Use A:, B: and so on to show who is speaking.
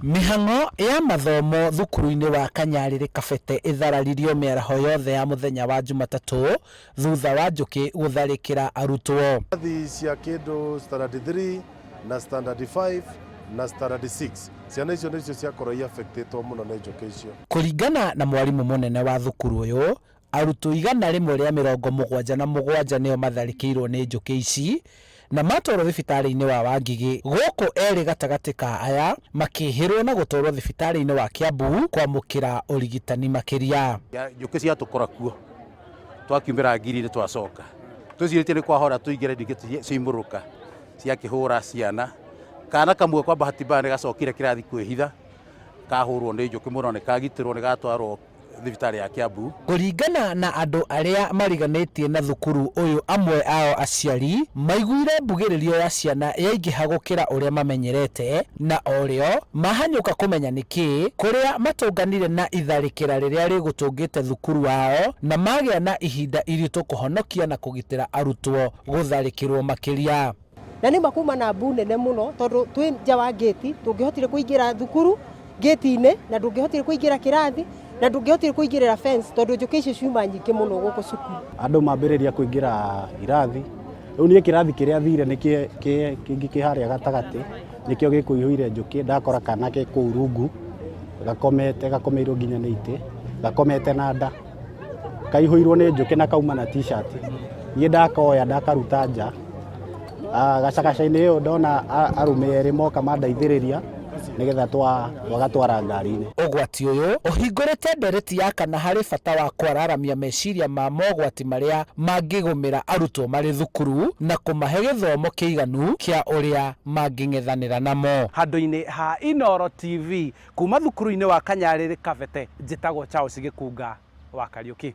A: Mĩhang'o ya mathomo thukuru-inĩ wa Kanyarĩrĩ Kabete ĩthararirio mĩaraho yothe ya mũthenya wa Jumatatũ thutha wa njũkĩ gũtharĩkĩra arutwo.
B: Irathi cia kĩndũ standard 3 na standard 5 na standard 6 ciana icio nĩcio ciakorwo i affectĩtwo mũno nĩ njũkĩ icio.
A: Kũringana na mwarimũ mũnene wa thukuru ũyũ, Arutwo 177 nĩo matharĩkĩirwo nĩ njũkĩ ici na matwarwo thibitarĩ-inĩ wa Wangigĩ gũkũ erĩ gatagatĩ ka aya makĩhĩrwo na gũtwarwo thibitarĩ-inĩ wa Kiambu kwamũkĩra ũrigitani makĩria.
C: Njũkĩ ciatũkora kuo twakiumĩra ngiri-inĩ twacoka twĩcirĩtie nĩ kwahora tũingĩre ningĩ ciaimũrũka ciakĩhũra ciana. Kana kamwe kwa bahati mbaya nĩ gacokire kĩrathi kwĩhitha kahũrwo nĩ njũkĩ mũno nĩ kagitĩrwo nĩ gatwarwo thibitarĩ ya Kiambu.
A: Kũringana na andũ arĩa mariganĩtie na thukuru ũyũ amwe ao aciari, maiguire mbugĩrĩrio ya ciana yaingĩha gũkĩra ũrĩa mamenyerete na orĩo mahanyũka kũmenya nĩkĩĩ, kũrĩa matũnganire na itharĩkĩra rĩrĩa rĩgũtũngĩte thukuru wao na magĩa na ihinda iritũ kũhonokia na kũgitĩra arutwo gũtharĩkĩrwo makĩria.
D: Na nĩ ma kuma na mbu nene mũno tondũ twĩ nja wa ngĩti tũngĩhotire kũingĩra thukuru ngĩti-inĩ na ndũngĩhotire kũingĩra kĩrathi na ndũngĩhotire kũingĩrĩra fence tondũ njũkĩ icio ciuma nyingĩ mũno gũkũ cukuru.
E: Andũ mambĩrĩria kũingĩra irathi, rĩu niĩ kĩrathi kĩrĩa thire nĩ kĩngĩ kĩ harĩa gatagatĩ, nĩkĩo gĩkũihũire njũkĩ, ndakora kana ke kũu rungu gakomete, gakomeirwo nginya nĩ itĩ, gakomete na nda. Kaihũirwo nĩ njũkĩ na kauma na t-shirt. Niĩ ndakoya ndakaruta nja. Ah, gacagaca-inĩ ĩyo ndona arũme erĩ moka mandeithĩrĩria nĩgetha twagatwara ngari-inĩ.
A: Ũgwati ũyũ ũhingũrĩte ndereti ya kana harĩ bata wa kwararamia meciria ma mogwati marĩa mangĩgũmĩra arutwo marĩ thukuru na kũmahe gĩthomo kĩiganu kĩa ũrĩa mangĩng'ethanĩra namo.
F: Handũ-inĩ ha Inooro TV Kuma thukuru-inĩ wa Kanyarĩrĩ Kabete, njĩtagwo Charles Gĩkunga wa Kariũki.